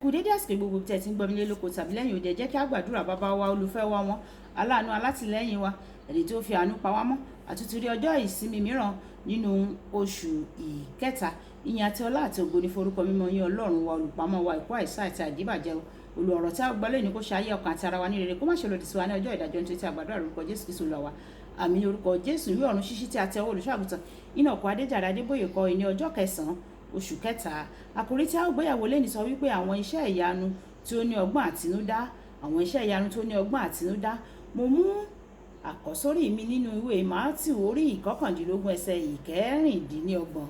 Kú dédé àsìkò gbogbo tí ẹ ti ń gbọ́ mi lé lóko tàbí lẹ́yìn òde. Jẹ́ kí a gbàdúrà. Bàbá wa, olùfẹ́ wa, wọn aláàánú, alátìlẹ́yìn wa, ẹni tí ó fi àánú pa wá mọ́ àtúntì rí ọjọ́ ìsinmi mìíràn nínú oṣù ìkẹta. Ìyìn àti ọlá àti ògo ní forúkọ mímọ́ yín, Ọlọ́run wa, olùpamọ́ wa, ìkó àìsàn àti àdìbàjẹ́. Olú ọ̀rọ̀ tí a gbọ́ lónìí, kó ṣe ayé ọkàn àti ara wa ní rere, kó má ṣe lòdì sí wa ní ọjọ́ ìdájọ́, nítorí tí a gbàdúrà lórúkọ Jésù Kristu Olúwa wa, àmín. Orúkọ Jésù. Ìwé Ọ̀run Ṣíṣí tí a tẹ ọwọ́ olùṣọ́ àgùntàn Enoch Adéjàre Adébóyè kọ ní ọjọ́ 9 oṣù kẹta. Àkòrí tí a ó gbéyàwó lẹ́ni sọ wípé àwọn iṣẹ́ ìyanu tí ó ní ọgbọ́n àtinúdá, àwọn iṣẹ́ ìyanu tó ní ọgbọ́n àtinúdá. Mo mú àkọ́sórí mi nínú ìwé Mátíù orí 19 ẹsẹ̀ 26.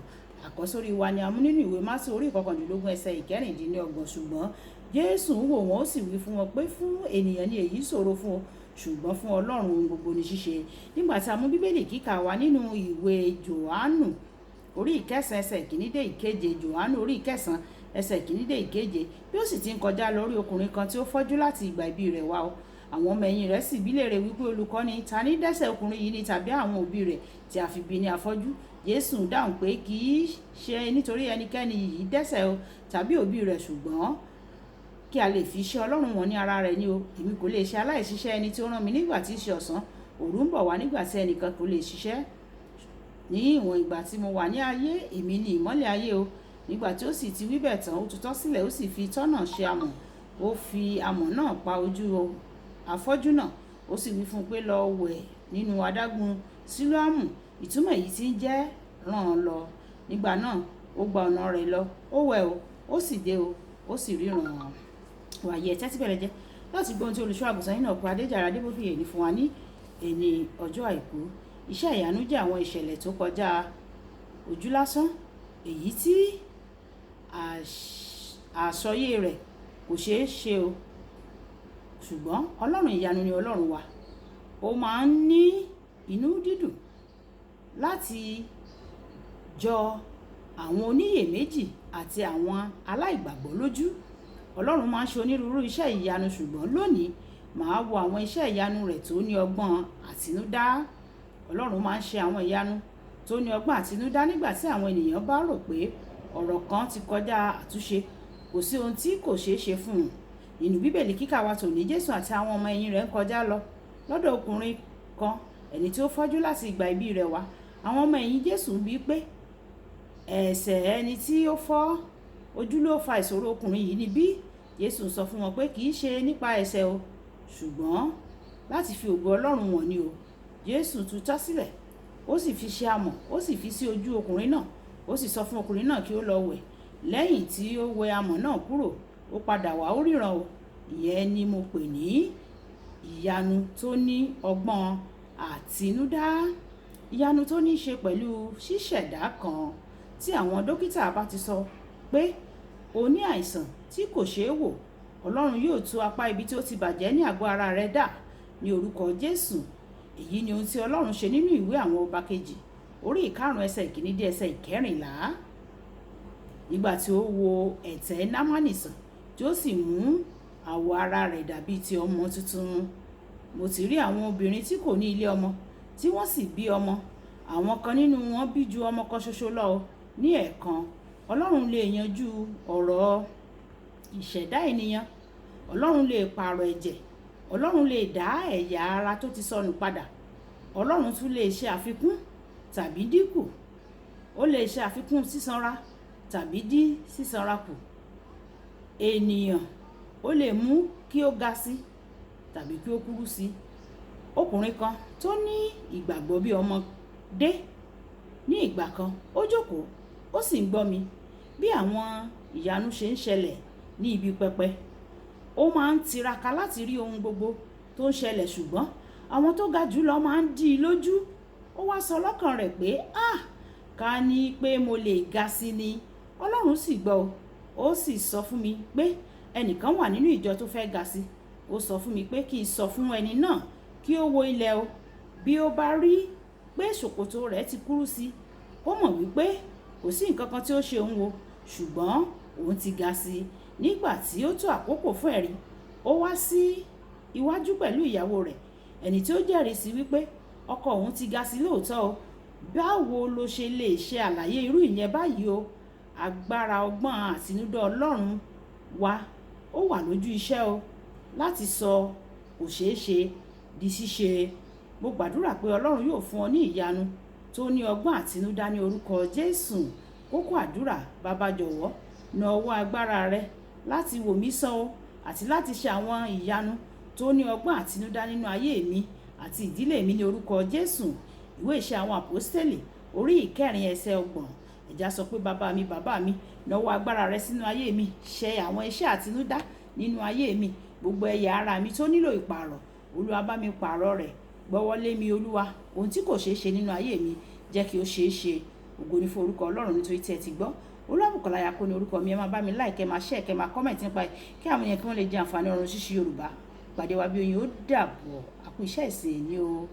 Àkọ́sórí wa ni a mú nínú ìwé Mátíù orí 19 ẹsẹ̀ 26. Ṣùgbọ́n Jésù ń wò wọ́n, ó sì wí fún wọn pé, "Fún ènìyàn ni èyí ṣòro fún o, ṣùgbọ́n fún Ọlọ́run ohun gbogbo ní ṣíṣe." Nígbà tí a mú Bíbélì kíkà wa nínú ìwé Jòhánù orí 9 ẹsẹ̀ 1 dé 7. Jòhánù orí 9 ẹsẹ̀ 1 dé 7. Bí ó sì ti ń kọjá lórí ọkùnrin kan tí ó fọ́jú láti ìgbà ìbí rẹ̀ wá o, àwọn ọmọ ẹ̀yìn rẹ̀ sì bi léèrè wípé, "Olùkọ́ni, ta ní dẹ́ṣẹ̀, ọkùnrin yìí ni tàbí àwọn òbí rẹ̀, tí a fi bí ní afọ́jú?" Jésù dáhùn pé, "Kì í ṣe nítorí ẹnikẹ́ni yìí dẹ́ṣẹ̀ o tàbí òbí rẹ̀, ṣùgbọ́n kí a lè fi iṣẹ́ Ọlọ́run wọn ní ara rẹ̀ ni o. Èmi kò lè ṣe aláìṣiṣẹ́ ẹni tí ó rán mi nígbà tí í ṣe ọ̀sán. Òru ń bọ̀ wá nígbà tí ẹnìkan kò lè ṣiṣẹ́. Ní ìwọ̀n ìgbà tí mo wà ní ayé, èmi ni ìmọ́lẹ̀ ayé o." Nígbà tí ó sì ti wí bẹ́ẹ̀ tán, ó tutọ́ sílẹ̀, ó sì fi itọ́ náà ṣe amọ̀. Ó fi amọ̀ náà pa ojú afọ́jú náà. Ó sì wí fún un pé, "Lọ wẹ̀ nínú adágún Sílóámù," ìtumọ̀ èyí tí ń jẹ́ rán an lọ. Nígbà náà ó gba ọ̀nà rẹ̀ lọ, ó wẹ̀ o, ó sì dé o, ó sì ríran. Wàyí, ẹ tẹ́tí bẹ̀rẹ̀ jẹ́ láti gbọ́ ohun tí olùṣọ́ àgùntàn Enoch Adéjàre Adébóyè ní fún wa ní èní ọjọ́ àìkú. Iṣẹ́ ìyanu jẹ́ àwọn ìṣẹ̀lẹ̀ tó kọjá ojú lásán, èyí tí àsọyé rẹ̀ kò ṣeé ṣe o. Ṣùgbọ́n Ọlọ́run ìyanu ni Ọlọ́run wa. Ó máa ń ní inú dídùn láti jọ àwọn oníyèméjì àti àwọn aláìgbàgbọ́ lójú. Ọlọ́run máa ń ṣe onírúurú iṣẹ́ ìyanu, ṣùgbọ́n lónìí, màá wo àwọn iṣẹ́ ìyanu rẹ̀ tó ní ọgbọ́n àtinúdá. Ọlọ́run máa ń ṣe àwọn ìyanu tó ní ọgbọ́n àtinúdá nígbà tí àwọn ènìyàn bá rò pé ọ̀rọ̀ kan ti kọjá àtúnṣe. Kò sí ohun tí kò ṣeé ṣe fún un. Nínú Bíbélì kíkà wa tòní, Jésù àti àwọn ọmọ ẹ̀yìn rẹ̀ ń kọjá lọ lọ́dọ̀ ọkùnrin kan, ẹni tí ó fọ́jú láti ìgbà ìbí rẹ̀ wá. Àwọn ọmọ ẹ̀yìn Jésù bí pé, ẹ̀ṣẹ̀ ẹni tí ó fọ́ ojú ló fa ìṣòro ọkùnrin yìí níbí? Jésù sọ fún wọn pé kì í ṣe nípa ẹ̀ṣẹ̀ o, ṣùgbọ́n láti fi ògo Ọlọ́run wọ̀n ni o. Jésù tutọ́ sílẹ̀, ó sì fi ṣe amọ̀, ó sì fi sí ojú ọkùnrin náà. Ó sì sọ fún ọkùnrin náà kí ó lọ wẹ̀. Lẹ́yìn tí ó wẹ amọ̀ náà kúrò, ó padà wá, ó ríran o. Ìyẹn ni mo pè ní ìyanu tó ní ọgbọ́n àtinúdá, ìyanu tó ní í ṣe pẹ̀lú ṣíṣẹ̀dá kan. Tí àwọn dókítà bá ti sọ pé o ní àìsàn tí kò ṣeé wò, Ọlọ́run yóò tú apá ibi tí ó ti bàjẹ́ ní àgọ́ ara rẹ dà ní orúkọ Jésù. Èyí ni ohun tí Ọlọ́run ṣe nínú ìwé Àwọn Ọba Kejì orí 5 ẹsẹ̀ 1 dé ẹsẹ̀ 14, nígbà tí ó wo ẹ̀tẹ̀ Námánì sàn, tí ó sì mú àwọ̀ ara rẹ̀ dàbí ti ọmọ tuntun. Mo ti rí àwọn obìnrin tí kò ní ilé ọmọ tí wọ́n sì bí ọmọ. Àwọn kan nínú wọn bí ju ọmọ kan ṣoṣo lọ ní ẹ̀ẹ̀kan. Ọlọ́run lè yanjú ọ̀rọ̀ ìṣẹ̀dá ènìyàn. Ọlọ́run lè pààrọ̀ ẹ̀jẹ̀. Ọlọ́run lè dá ẹ̀yà ara tó ti sọnù padà. Ọlọ́run tún lè ṣe àfikún tàbí dínkù. Ó lè ṣe àfikún sísanra tàbí dín sísanra kù ènìyàn. Ó lè mú kí ó ga sí tàbí kí ó kúrú sí. Ọkùnrin kan tó ní ìgbàgbọ́ bí ọmọdé ní ìgbà kan, ó jókòó, ó sì ń gbọ́ mi bí àwọn ìyanu ṣe ń ṣẹlẹ̀ ní ibi pẹpẹ. Ó máa ń tiraka láti rí ohun gbogbo tó ń ṣẹlẹ̀, ṣùgbọ́n àwọn tó ga jù lọ máa ń dí i lójú. Ó wá sọ lọ́kàn rẹ̀ pé, "Ah, ká ní pé mo lè ga sí ni." Ọlọ́run sì gbọ́ o. Ó sì sọ fún mi pé ẹnìkan wà nínú ìjọ tó fẹ́ ga sí. Ó sọ fún mi pé kí n sọ fún ẹni náà kí ó wo ilẹ̀ o. Bí ó bá rí pé ṣòkòtò rẹ̀ ti kúrú sí, kó mọ̀ wípé kò sí nǹkan kan tí ó ṣe òun o, ṣùgbọ́n òun ti ga sí. Nígbà tí ó tó àkókò fún ẹ̀rí, ó wá sí iwájú pẹ̀lú ìyàwó rẹ̀, ẹni tí ó jẹ́rìí sí wípé ọkọ òun ti ga sí lóòótọ́ o. Báwo lo ṣe lè ṣe àlàyé irú ìyẹn báyìí o? Agbára ọgbọ́n àtinúdá Ọlọ́run wa. Ó wà lójú iṣẹ́ o láti sọ kò ṣeé ṣe di ṣíṣe. Mo gbàdúrà pé Ọlọ́run yóò fún ọ ní ìyanu tó ní ọgbọ́n àtinúdá ní orúkọ Jésù. Kókó àdúrà: Bàbá, jọ̀wọ́ na ọwọ́ agbára rẹ láti wò mí sàn o àti láti ṣe àwọn ìyanu tó ní ọgbọ́n àtinúdá nínú ayé mi àti ìdílé mi ní orúkọ Jésù. Ìwé Ìṣe Àwọn Àpọ́stélì, orí 4, ẹsẹ̀ 30. Ẹ jẹ́ á sọ pé, "Bàbá mi, bàbá mi, nawọ́ agbára rẹ sínú ayé mi, ṣe àwọn iṣẹ́ àtinúdá nínú ayé mi. Gbogbo ẹ̀yà ara mi tó nílò ìpààrọ̀, Olúwa, bá mi pààrọ̀ rẹ̀. Gbọ́wọ́lé mi, Olúwa. Ohun tí kò ṣeé ṣe nínú ayé mi, jẹ́ kí ó ṣeé ṣe." Ògo ni fún orúkọ Ọlọ́run nítorí tí ẹ ti gbọ́. Olúwabùkọ́lá Ayako ní orúkọ mi. Ẹ máa bá mi like, ẹ máa share, kẹ́ máa comment nípa ẹ̀, kí àwọn èèyàn kí wọ́n lè jẹ àǹfààní ọ̀run ṣíṣí Yorùbá. Pàdé wa bí oyin. Ó dàbọ̀. Àkú iṣẹ́ ìsìn ní o.